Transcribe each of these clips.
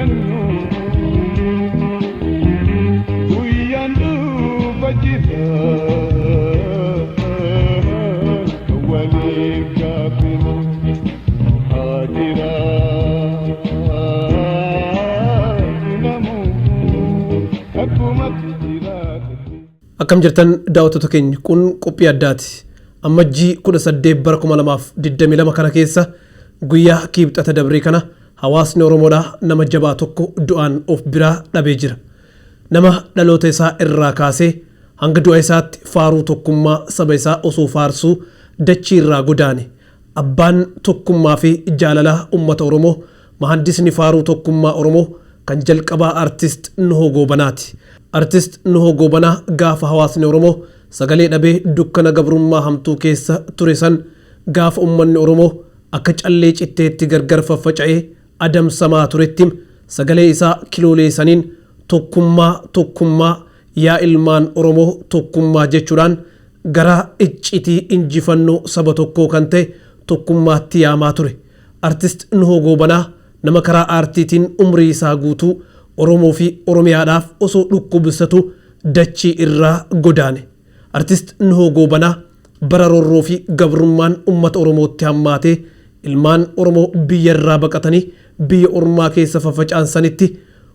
dubbannu guyyaan dhufa jira kan waliif gaabbinu haa jiraatu namuu akkumatti jiraate. Akkam jirtan daawwattoota keenya, kun qophii addaati. Ammajjii 18 bara 2022 kana keessa, guyyaa Kiibxata dabree kana, hawaasni Oromoodhaa nama jabaa tokko du'aan of biraa dhabee jira. Nama dhaloota isaa irraa kaasee hanga du'a isaatti faaruu tokkummaa saba isaa osoo faarsuu dachii irraa godaane. Abbaan tokkummaa fi jaalala uummata Oromoo, mahandisni faaruu tokkummaa Oromoo kan jalqabaa, Artist Nuhoo Goobanaati. Artist Nuhoo Goobanaa gaafa hawaasni Oromoo sagalee dhabee dukkana gabrummaa hamtuu keessa ture san, gaafa uummanni Oromoo akka callee citteetti gargar faffaca'ee adamsamaa turetti, sagalee isaa kiloolee saniin "Tokkummaa, tokkummaa, yaa ilmaan Oromoo, tokkummaa" jechuudhaan gara iccitii injifannoo saba tokkoo kan ta'e tokkummaatti yaamaa ture. Artist Nuhoo Goobanaa nama karaa aartiitiin umrii isaa guutuu Oromoo fi Oromiyaadhaaf osoo dhukkubsatu dachii irraa godaane. Artist Nuhoo Goobanaa bara roorroo fi gabrummaan uummata Oromootti hammaatee ilmaan Oromoo biyya irraa baqatanii biyya ormaa keessa faffaca'an sanitti,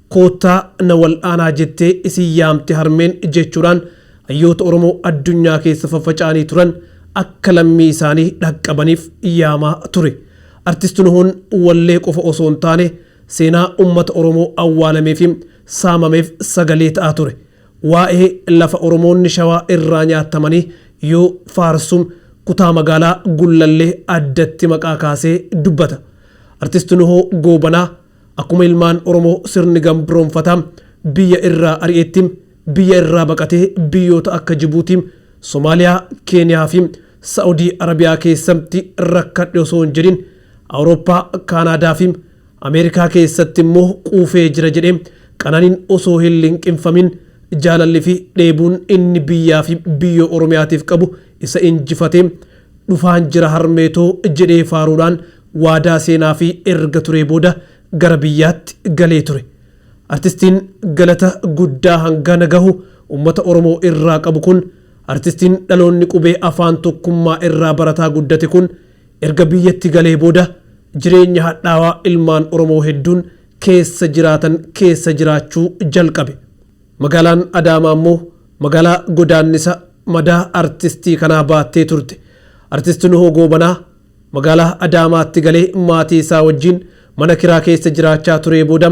"Koottaa na wal'aanaa jettee isin yaamte harmeen" jechuudhaan hayyoota Oromoo addunyaa keessa faffaca'anii turan akka lammii isaanii dhaqqabaniif yaamaa ture. Artist Nuhoon wallee qofa osoo hin taane seenaa uummata Oromoo awwaalamee fi saamameef sagalee ta'aa ture. Waa'ee lafa Oromoonni Shawaa irraa nyaatamanii yoo faarsuun kutaa magaalaa Gullallee addatti maqaa kaasee dubbata. Artist Nuhoo Goobanaa akkuma ilmaan Oromoo sirni gabroonfataa biyya irraa ari'etti biyya irraa baqatee biyyoota akka Jibuutii, Somaaliyaa, Keeniyaa fi Saa'udii Arabiyaa keessatti rakkadhe osoo hin jedhin, Awurooppaa, Kaanaadaa fi Ameerikaa keessatti immoo quufee jira jedhee qananiin osoo hin liqimfamin, jaalalli fi dheebuun inni biyyaa fi biyyoo Oromiyaatiif qabu isa injifatee, "Dhufaan jira harmeetoo" jedhee faaruudhaan waadaa seenaa fi erga turee booda gara biyyaatti galee ture. Artistiin galata guddaa hangana gahu uummata Oromoo irraa qabu kun, artistiin dhaloonni qubee afaan tokkummaa irraa barataa guddate kun, erga biyyatti galee booda jireenya hadhaawaa ilmaan Oromoo hedduun keessa jiraatan keessa jiraachuu jalqabe. Magaalaan Adaamaa immoo magaalaa godaannisa madaa artistii kanaa baattee turte. Artisti Nuhoo Goobanaa magaalaa Adaamaatti galee maatii isaa wajjin mana kiraa keessa jiraachaa turee booda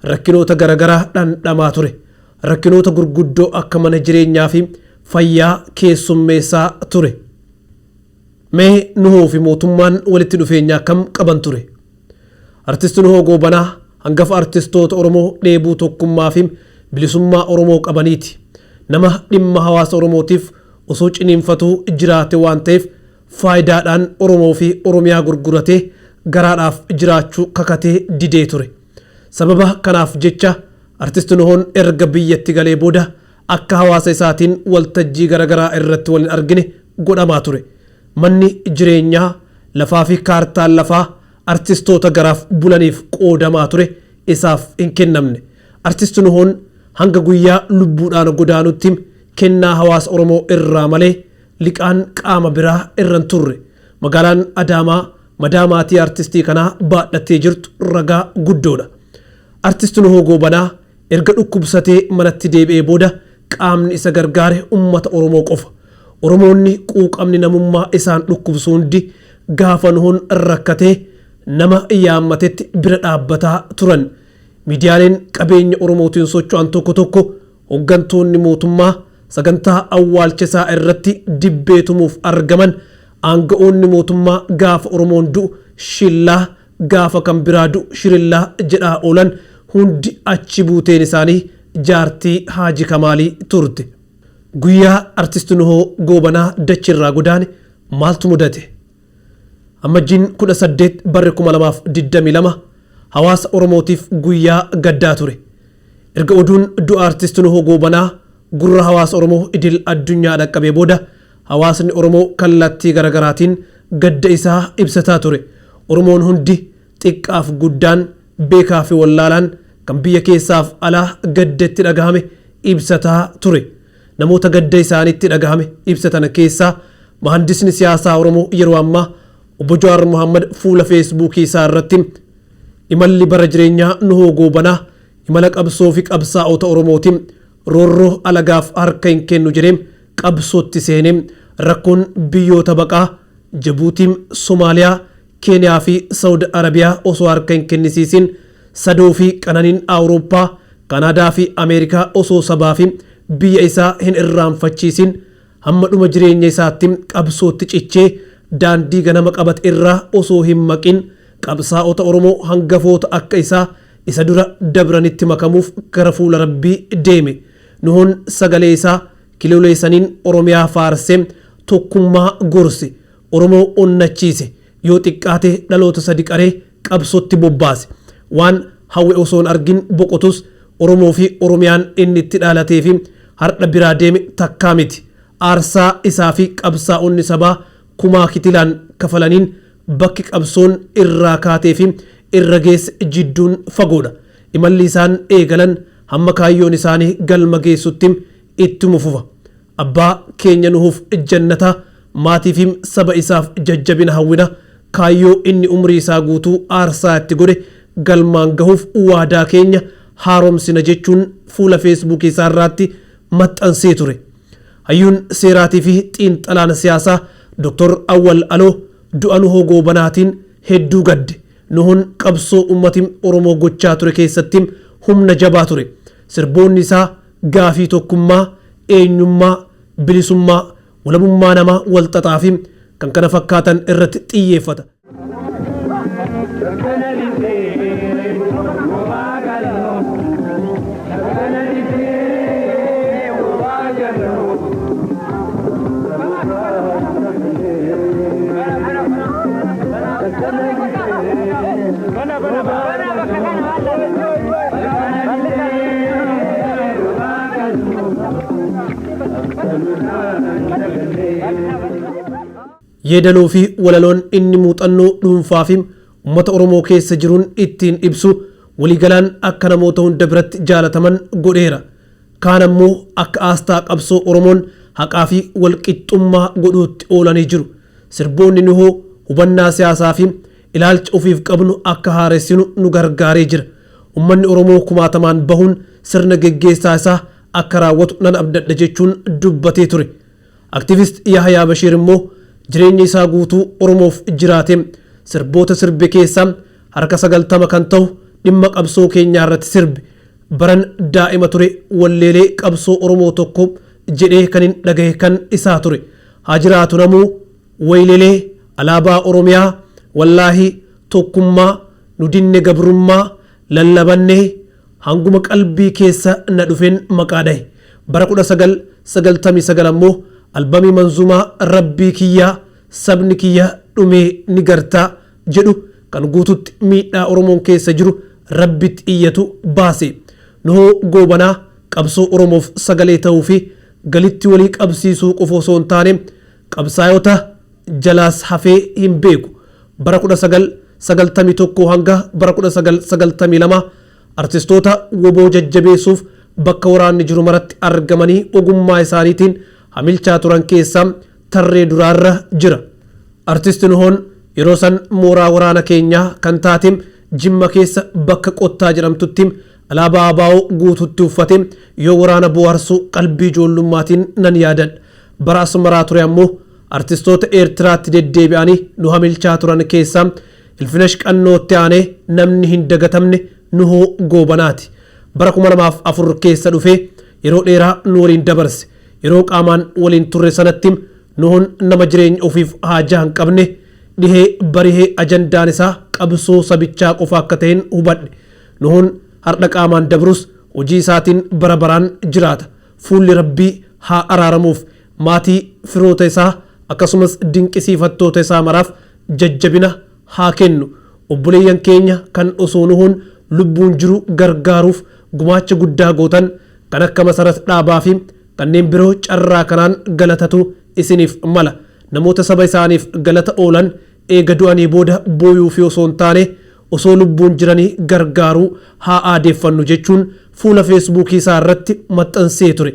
rakkinoota garaagaraa dhandhamaa ture. Rakkinoota gurguddoo akka mana jireenyaa fi fayyaa keessummeessaa ture. Mee Nuhoo fi mootummaan walitti dhufeenya akkam qaban ture? Artisti Nuhoo Goobanaa hangafa artistoota Oromoo dheebuu tokkummaa fi bilisummaa Oromoo qabaniiti. Nama dhimma hawaasa Oromootiif osoo ciniinfatuu jiraate waan ta'eef, faayidaadhaan Oromoo fi Oromiyaa gurguratee garaadhaaf jiraachuu kakatee didee ture. Sababa kanaaf jecha Artist Nuhoon erga biyyatti galee booda akka hawaasa isaatiin waltajjii garaagaraa irratti wal hin argine godhamaa ture. Manni jireenyaa, lafaa fi kaartaan lafaa artistoota garaaf bulaniif qoodamaa ture isaaf hin kennamne. Artist Nuhoon hanga guyyaa lubbuudhaan godaanutti kennaa hawaasa Oromoo irraa malee liqaan qaama biraa irra hin turre. Magaalaan Adaamaa madaa maatii artistii kanaa baadhattee jirtu ragaa guddoodha. Artist Nuhoo Goobanaa erga dhukkubsatee manatti deebi'ee booda qaamni isa gargaare uummata Oromoo qofa. Oromoonni quuqamni namummaa isaan dhukkubsu hundi gaafa Nuhoon rakkatee nama yaammatetti bira dhaabbataa turan. Miidiyaaleen qabeenya Oromootiin socho'an tokko tokko, hooggantoonni mootummaa sagantaa awwaalcha isaa irratti dibbee tumuuf argaman, aanga'oonni mootummaa gaafa Oromoon du'u shillaa, gaafa kan biraa du'u shirillaa jedhaa oolan hundi achi buuteen isaanii jaartii Haaji Kamaalii turte. Guyyaa Artist Nuhoo Goobanaa dachirraa godaane maaltu mudate? Ammajjiin 18 barri 2022 hawaasa Oromootiif guyyaa gaddaa ture. Erga oduun du'a Artist Nuhoo Goobanaa gurra hawaasa Oromoo idil addunyaa dhaqqabee booda hawaasni Oromoo kallattii garaagaraatiin gadda isaa ibsataa ture. Oromoon hundi, xiqqaaf guddaan, beekaa fi wallaalaan, kan biyya keessaaf alaa gadda itti dhagahame ibsataa ture. Namoota gadda isaaniitti dhagahame ibsatan keessaa mahandisni siyaasaa Oromoo yeroo ammaa obbo Jawaar Mohammad fuula Feesbuukii isaa irratti imalli bara jireenyaa Nuhoo Goobanaa imala qabsoo fi qabsaa'ota Oromootiin roorroo alagaaf harka hin kennu jedhee qabsootti seenee rakkoon biyyoota baqaa Jabuutiin, Somaaliyaa, Keeniyaa fi Saudi Arabiyaa osoo harka hin kennisiisin sadoo fi qananiin Awurooppaa, Kanaadaa fi Ameerikaa osoo sabaa fi biyya isaa hin irraanfachiisin hamma dhuma jireenya isaatti qabsootti cichee daandii ganama qabate irraa osoo hin maqin qabsaa'ota Oromoo hangafoota akka isaa isa dura dabranitti makamuuf gara fuula Rabbii deeme. Nuhoon sagalee isaa kiloleessaniin Oromiyaa faarsee tokkummaa gorse, Oromoo onnachiise, yoo xiqqaate dhaloota sadi qaree qabsootti bobbaase. Waan hawwe osoo hin argin boqotus Oromoo fi Oromiyaan inni itti dhalatee fi har'a biraa deeme takkaa miti. Aarsaa isaa fi qabsaa'onni sabaa kumaa kitilaan kafalaniin bakki qabsoon irraa kaatee fi irra geesse jidduun fagoodha. Imalli isaan eegalan hamma kaayyoon isaanii galma geessutti ittuma fufa. Abbaa keenya Nuhuuf jannata, maatii fi saba isaaf jajjabina hawwina. Kaayyoo inni umrii isaa guutuu aarsaa itti godhe galmaan gahuuf waadaa keenya haaromsina jechuun fuula Feesbuukii isaa irraatti maxxansee ture. Hayyuun seeraatii fi xiinxalaan siyaasaa Dr. Awwal Aloo du'a Nuhoo Goobanaatiin hedduu gadde. Nuhoon qabsoo ummati Oromoo gochaa ture keessatti humna jabaa ture. Sirboonni isaa gaafii tokkummaa, eenyummaa, bilisummaa, walabummaa namaa walxaxaa fi kan kana fakkaatan irratti xiyyeeffata. Yeedaloo fi walaloon inni muuxannoo dhuunfaa fi uummata Oromoo keessa jiruun ittiin ibsu waliigalaan akka namoota hunda biratti jaalataman godheera. Kaan ammoo akka aasxaa qabsoo Oromoon haqaa fi walqixxummaa godhuutti oolanii jiru. Sirboonni Nuhoo hubannaa siyaasaa fi ilaalcha ofiif qabnu akka haaressinu nu gargaaree jira. Uummanni Oromoo kumaatamaan bahuun sirna geggeessaa isaa akka raawwatu nan abdadha jechuun dubbatee ture. Aktivist Yahyaa Bashiir immoo jireenya isaa guutuu Oromoof jiraate sirboota sirbe keessaa harka 90 kan ta'u dhimma qabsoo keenyaa irratti sirbe. Baran daa'ima ture walleelee qabsoo Oromoo tokko jedhee kan hin dhagahe kan isaa ture. Haa jiraatu namuu, waylelee, alaabaa Oromiyaa, wallaahi, tokkummaa, nu dinne gabrummaa, lallabannee, hanguma qalbii keessa na dhufeen maqaa dhahe. Bara 1999 ammoo albamii manzuumaa Rabbii kiyyaa sabni kiyya dhumee ni gartaa jedhu kan guututti miidhaa Oromoon keessa jiru Rabbitti iyyatu baase. Nuhoo Goobanaa qabsoo Oromoof sagalee ta'uu fi galitti walii qabsiisuu qofa osoo hin taane qabsaayota jalaas hafee hin beeku. Bara 1991 hanga bara 1992 artistoota woboo jajjabeessuuf bakka waraanni jiru maratti argamanii ogummaa isaaniitiin hamilchaa turan keessaa tarree duraarra jira. Artisti Nuhoon yeroo san mooraa waraana keenyaa kan taate Jimma keessa bakka Qottaa jedhamtutti alaabaa ABO guututti uffate yoo waraana bohaarsuu qalbii ijoollummaatiin nan yaadadha. Bara Asmaraa ture ammoo artistoota Eertiraatti deddeebi'anii nu hamilchaa turan keessaa Ilfinesh Qannootti aanee namni hin dagatamne Nuhoo Goobanaati. Bara 2004 keessa dhufee yeroo dheeraa nu waliin dabarse. Yeroo qaamaan waliin turre sanatti Nuhoon nama jireenya ofiif haajaa hin qabne dhihee barihee ajandaan isaa qabsoo sabichaa qofa akka ta'een hubadhe. Nuhoon har'a qaamaan dabrus hojii isaatiin bara baraan jiraata. Fuulli Rabbii haa araaramuuf. Maatii firoota isaa akkasumas dinqisiifattoota isaa maraaf jajjabina haa kennu. Obboleeyyan keenya kan osoo Nuhoon lubbuun jiru gargaaruuf gumaacha guddaa gootan kan akka Masarat Dhaabaa fi kanneen biroo carraa kanaan galatatu isiniif mala. Namoota saba isaaniif galata oolan eega du'anii booda booyuufii osoo hin taane osoo lubbuun jiranii gargaaruu haa aadeeffannu jechuun fuula Feesbuukii isaa irratti maxxansee ture.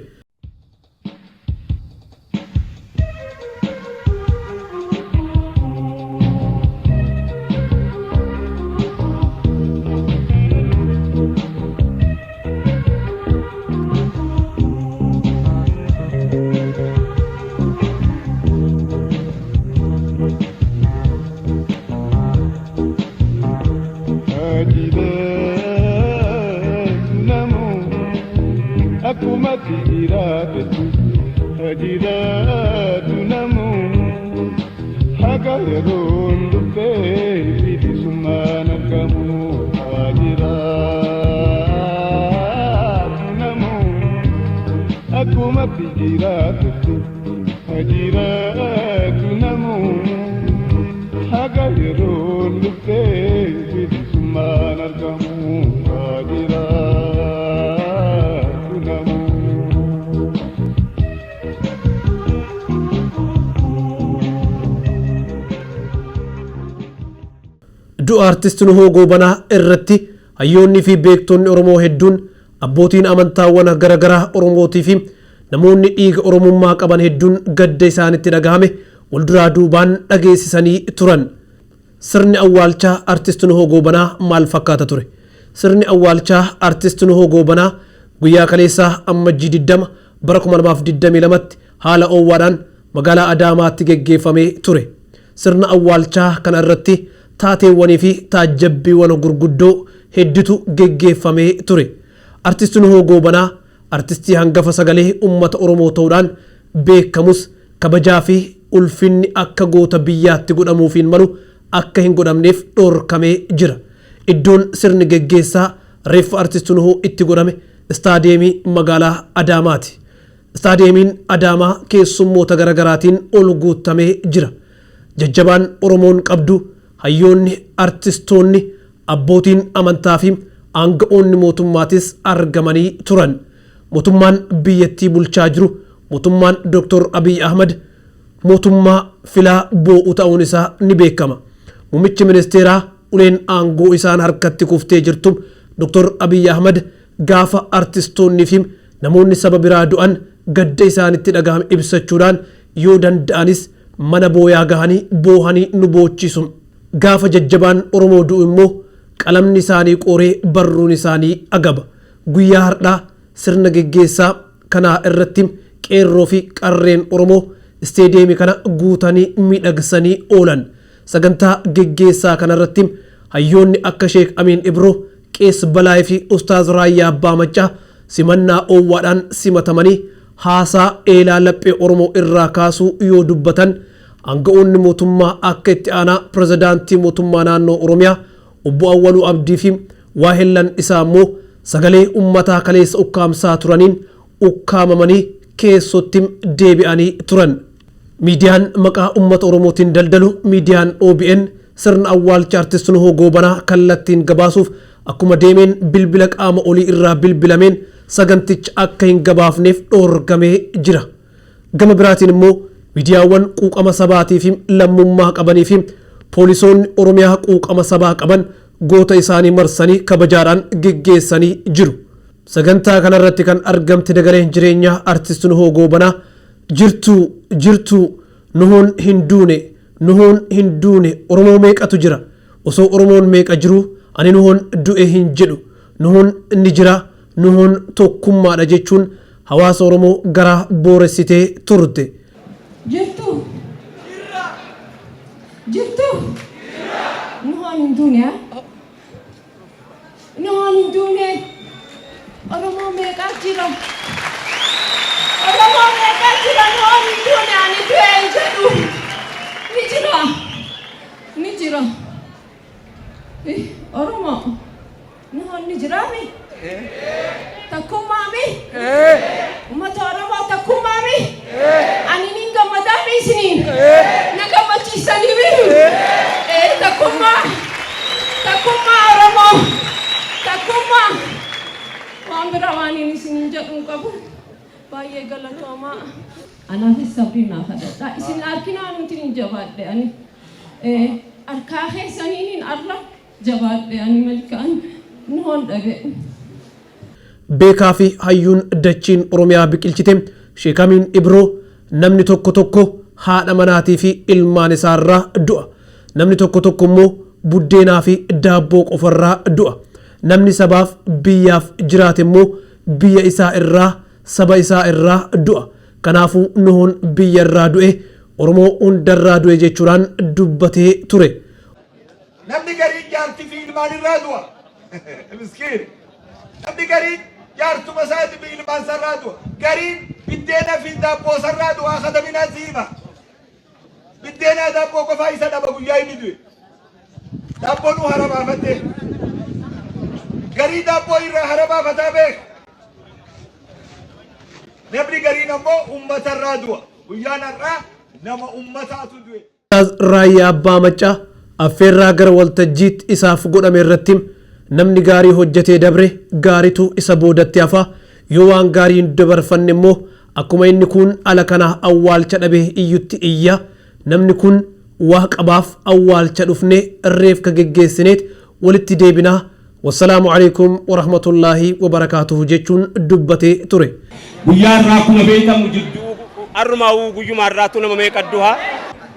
Jiraatu namuu haga yeroon dhuftee bilisummaan argamu. Haa jiraatu namuu akkumatti jiraatutti, haa jiraatu namuu haga yeroon dhuftee bilisummaan argamu. Haa jiraatu namuu. Du'a Artist Nuhoo Goobanaa irratti hayyoonnii fi beektonni Oromoo hedduun, abbootiin amantaawwan garaagaraa Oromootii fi namoonni dhiiga Oromummaa qaban hedduun gadda isaanitti dhagahame walduraa duubaan dhageessisanii turan. Sirni awwaalchaa Artist Nuhoo Goobanaa maal fakkaata ture? Sirni awwaalchaa Artist Nuhoo Goobanaa guyyaa kaleessaa Ammajjii 20 bara 2022tti haala oowwaadhaan magaalaa Adaamaatti geggeeffamee ture. Sirna awwaalchaa kana irratti taateewwanii fi taajjabbiiwwan gurguddoo hedduutu geggeeffamee ture. Artist Nuhoo Goobanaa artistii hangafa sagalee uummata Oromoo ta'uudhaan beekamus, kabajaa fi ulfinni akka goota biyyaatti godhamuufiin malu akka hin godhamneef dhorkamee jira. Iddoon sirni geggeessaa reeffa Artist Nuhoo itti godhame istaadiyeemii magaalaa Adaamaati. Istaadiyeemiin Adaamaa keessummoota garaagaraatiin ol guutamee jira. Jajjabaan Oromoon qabdu, hayyoonni, artistoonni, abbootiin amantaa fi aanga'oonni mootummaatis argamanii turan. Mootummaan biyyattii bulchaa jiru, mootummaan Dr. Abiy Ahmad, mootummaa filaa boo'u ta'uun isaa ni beekama. Muummichi ministeeraa uleen aangoo isaan harkatti kuftee jirtu Dr. Abiy Ahmad gaafa artistoonni fi namoonni saba biraa du'an gadda isaanitti dhagahame ibsachuudhaan yoo danda'anis mana booyaa gahanii boohanii nu boochisu. Gaafa jajjabaan Oromoo du'u immoo qalamni isaanii qooree barruun isaanii agaba. Guyyaa har'aa sirna geggeessaa kanaa irratti qeerroo fi qarreen Oromoo isteediyeemii kana guutanii miidhagsanii oolan. Sagantaa geggeessaa kanarratti hayyoonni akka Sheek Amiin Ibroo, Qees Balaayii fi Ustaaz Raayyaa Abbaa Maccaa simannaa oowwaadhaan simatamanii haasaa eelaa laphee Oromoo irraa kaasuu yoo dubbatan, aanga'oonni mootummaa akka itti aanaa pirezidaantii mootummaa naannoo Oromiyaa obbo Awwaluu Abdii fi waahillan isaa immoo sagalee uummataa kaleessa ukkaamsaa turaniin ukkaamamanii keessotti deebi'anii turan. Miidiyaan maqaa uummata Oromootiin daldalu, miidiyaan OBN, sirna awwaalcha Artist Nuhoo Goobanaa kallattiin gabaasuuf akkuma deemeen bilbila qaama olii irraa bilbilameen saganticha akka hin gabaafneef dhoorgamee jira. Gama biraatiin immoo miidiyaawwan quuqama sabaatii fi lammummaa qabanii fi poolisoonni Oromiyaa quuqama sabaa qaban goota isaanii marsanii kabajaadhaan geggeessanii jiru. Sagantaa kanarratti kan argamte dagaleen jireenyaa Artist Nuhoo Goobanaa, "Jirtuu, jirtuu, Nuhoon hin duune, Nuhoon hin duune. Oromoo meeqatu jira? Osoo Oromoon meeqa jiru ani Nuhoon du'e hin jedhu. Nuhoon ni jira, Nuhoon tokkummaadha," jechuun hawaasa Oromoo garaa booressitee turte. Jirtu? Jirtu? Nuhoon hin duune haa? Nuhoon hin duune. Oromoo meeqaa jira? Oromoo meeqaa jira? Nuhoon hin duune, ani du'e hin jedhu. Ni jira. Ni jira. Oromoo. Nuhoon ni jiraami? Takkummaami? Uummata Oromoo, takkummaami? Ani nin gammadaami isiniin? Na gammachiisanii mihi? Takkummaa. Takkummaa Oromoo. Takkummaa. Waan biraa waan inni isiniin jedhu hin qabu. Baay'ee galatoomaa. Anaafis sabrii naa kadhadhaa. Isin harkinaa nuti hin jabaadhe ani. Harkaa keessaniin arra. Jabaadhe ani malkaan Nuhoon dhabe. Beekaa fi hayyuun dachiin Oromiyaa biqilchite Sheek Amiin Ibroo namni tokko tokko haadha manaatii fi ilmaan isaarraa du'a. Namni tokko tokko immoo buddeenaa fi daabboo qofarraa du'a. Namni sabaaf biyyaaf jiraate immoo biyya isaa irraa saba isaa irraa du'a. Kanaafuu Nuhoon biyya irraa du'e Oromoo hundarraa du'e jechuudhaan dubbatee ture. Namni gariin jaartii fi ilmaan irraa du'a. Miskiin. Namni gariin jaartuma isaati fi ilmaan sarraa du'a. Gariin biddeena fi daabboo sarraa du'a kadaminaa siima. Biddeenaa daabboo qofaa isa dhaba guyyaa inni du'e. Daabboo nu harabaafatte. Garii daabboo irraa harabaafataa beeka. Namni gariin ammoo ummata irraa du'a. Guyyaan har'aa nama ummataatu du'e. Ustaaz Raayyaa Abbaa Maccaa affeerraa gara waltajjiitti isaaf godhame irratti namni gaarii hojjetee dabre gaaritu isa boodatti hafa, yoo waan gaarii hin dabarfanne immoo akkuma inni kuun ala kana awwaalcha dhabee iyyutti iyya, namni kun waa qabaaf awwaalcha dhufne reefka geggeessineet walitti deebina, Wassalaamu Aleykum Warahmatullaahi Wabarakaatuhu jechuun dubbatee ture. Guyyaa har'aa akkuma beekamu jidduu arrumaawuu guyyuma har'aattuu nama meeqa duha.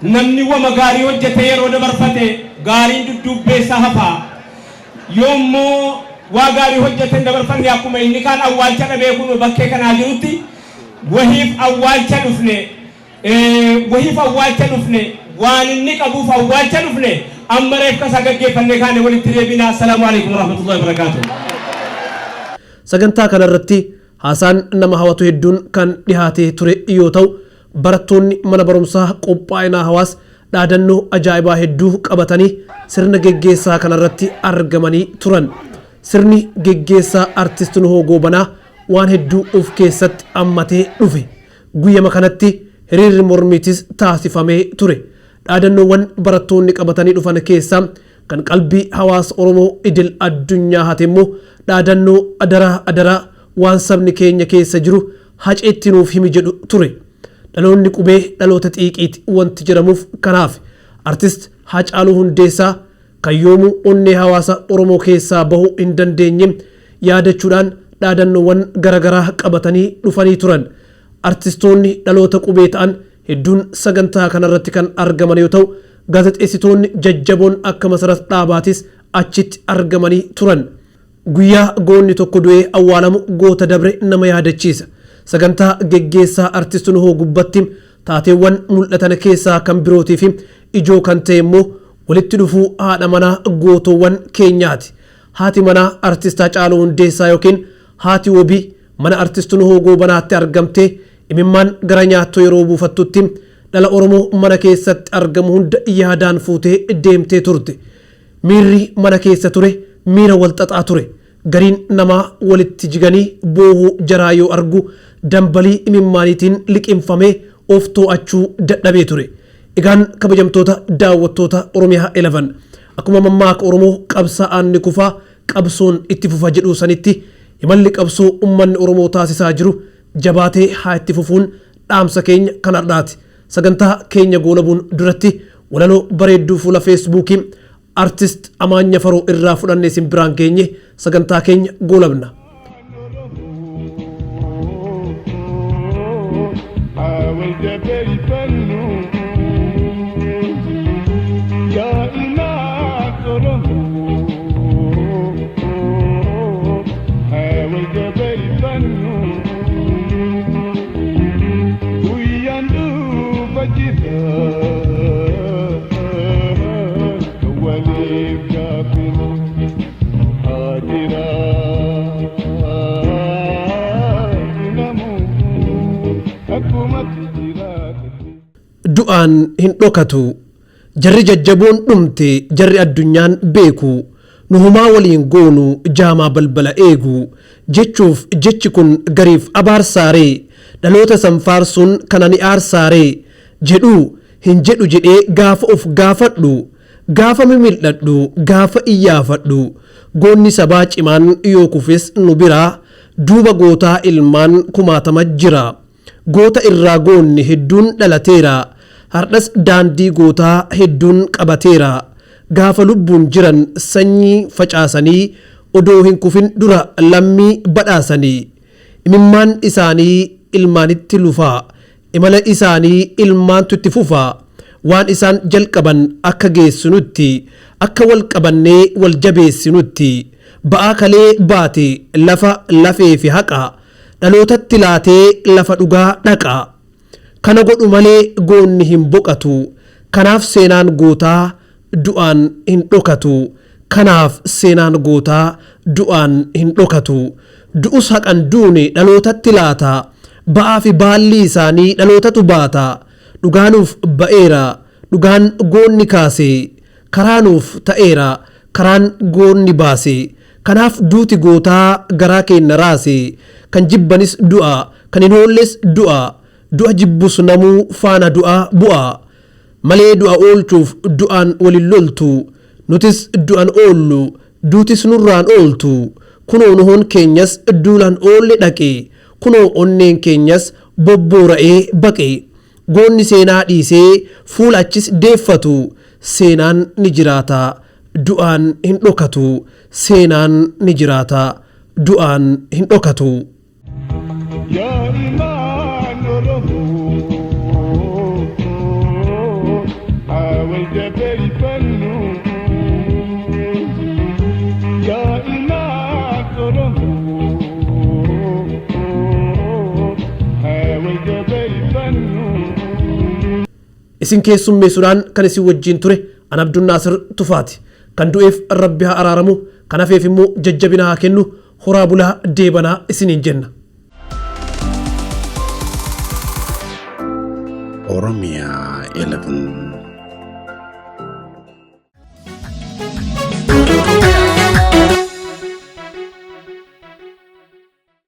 Namni wama gaarii hojjatee yeroo dabarfate gaariin dudduubbee isaa hafa. Yoo immoo waa gaarii hojjate hin dabarfanne akkuma inni kaan awwaalcha dhabee kunoo bakkee kanaa jirutti wahiif awwaalcha dhufne Wahiif awwaalcha dhufne, waan inni qabuuf awwaalcha dhufne, amma reefka isaa gaggeeffannee kaane walitti deebina. Assalaamu Aleykum Warahmatullahi Wabarakaatuh. Sagantaa kana irratti haasaan nama hawatu hedduun kan dhihaatee ture yoo ta'u, barattoonni mana barumsaa qophaa'inaa Hawaas dhaadannoo ajaa'ibaa hedduu qabatanii sirna geggeessaa kana irratti argamanii turan. Sirni geggeessaa Artist Nuhoo Goobanaa waan hedduu of keessatti ammatee dhufe. Guyyama kanatti hiriirri mormiitis taasifamee ture. Dhaadannoowwan barattoonni qabatanii dhufan keessaa kan qalbii hawaasa Oromoo idil addunyaa hate immoo dhaadannoo adaraa adaraa waan sabni keenya keessa jiru Haceetti nuuf himi jedhu ture. Dhaloonni qubee dhaloota xiiqiiti wanti jedhamuuf kanaafi. Artist Haacaaluu Hundeessaa kan yoomuu onnee hawaasa Oromoo keessaa bahuu hin dandeenye yaadachuudhaan dhaadannoowwan garagaraa qabatanii dhufanii turan. Artistoonni dhaloota qubee ta'an hedduun sagantaa kanarratti kan argaman yoo ta'u, gaazexeessitoonni jajjaboon akka Masarat Dhaabaatis achitti argamanii turan. Guyyaa goonni tokko du'ee awwaalamu goota dabre nama yaadachiisa. Sagantaa geggeessaa Artist Nuhoo gubbatti taateewwan mul'atan keessaa kan birootii fi ijoo kan ta'e immoo walitti dhufuu haadha manaa gootoowwan keenyaati. Haati manaa Artist Hacaaluu Hundeessaa ykn haati Wobii mana Artist Nuhoo Goobanaatti argamtee imimmaan gara nyaattoo yeroo buufattutti dhala Oromoo mana keessatti argamu hunda yaadaan fuutee deemtee turte. Miirri mana keessa ture miira wal xaxaa ture. Gariin namaa walitti jiganii boohuu jaraa yoo argu dambalii imimmaaniitiin liqimfamee of too'achuu dadhabee ture. Egaan kabajamtoota daawwattoota Oromia 11 akkuma mammaaka Oromoo qabsaa'aan ni kufaa qabsoon itti fufa jedhuu sanitti imalli qabsoo ummanni Oromoo taasisaa jiru jabaatee haa itti fufuun dhaamsa keenya kan har'aati. Sagantaa keenya goolabuun duratti walaloo bareedduu fuula Feesbuukii Artist Amaanya Faroo irraa fudhanne isin biraan geenye sagantaa keenya goolabna. Guyyaan dhufa jira kan waliif gaabbinu haa jiraatu namuu akkumatti jiraatutti. Du'aan hin dhokatu. Jarri jajjaboon dhumte jarri addunyaan beeku Nu homaa waliin goonu jaamaa balbala eegu Jechuuf jechi kun gariif abaarsaaree Dhaloota san faarsuun kana ni aarsaaree Jedhuu hin jedhu jedhee gaafa of gaafadhu Gaafa mimil'adhu gaafa iyyaafadhu Goonni sabaa cimaan yoo kufes nu bira Duuba gootaa ilmaan kumaatama jira Goota irraa goonni hedduun dhalateera. Hardhas daandii gootaa hedduun qabateera. Gaafa lubbuun jiran sanyii facaasanii odoo hin kufin dura lammii badhaasanii. Imimmaan isaanii ilmaanitti lufaa. Imala isaanii ilmaantu itti fufaa. Waan isaan jalqaban akka geessinutti, akka wal qabannee wal jabeessinutti. Ba'aa kalee baate lafa lafee fi haqa, dhalootatti laatee lafa dhugaa dhaqa. Kana godhu malee goonni hin boqatu. Kanaaf seenaan gootaa du'aan hin dhokatu. Kanaaf seenaan gootaa du'aan hin dhokatu. Du'us haqan duune dhalootatti laata. Ba'aa fi baallii isaanii dhalootatu baata. Dhugaa nuuf ba'eera dhugaan goonni kaase. Karaa nuuf ta'eera karaan goonni baase. Kanaaf duuti gootaa garaa keenna raase. Kan jibbanis du'a kan hin oolles du'a. Du'a jibbus namuu faana du'aa bu'a. Malee du'a oolchuuf du'aan wal hin loltu. Nutis du'an oollu duutis nurraan ooltu. Kunoo nuhoon keenyas duulaan oolle dhaqe. Kunoo onneen keenyas bobboora'ee baqe. Goonni seenaa dhiisee fuula achis deeffatu. Seenaan ni jiraata du'aan hin dhokatu. Seenaan ni jiraata du'aan hin dhokatu. Yaa ilmaan Oromoo, haa wal jabeeffannu. Yaa ilmaan Oromoo, haa wal jabeeffannu. Isin keessummeessuudhaan kan isin wajjin ture an Abdunnaasir Tufaati. Kan du'eef Rabbi haa araaramu, kan hafeef immoo jajjabina haa kennu, horaa bulaa deebanaa isiniin jenna. Oromia 11.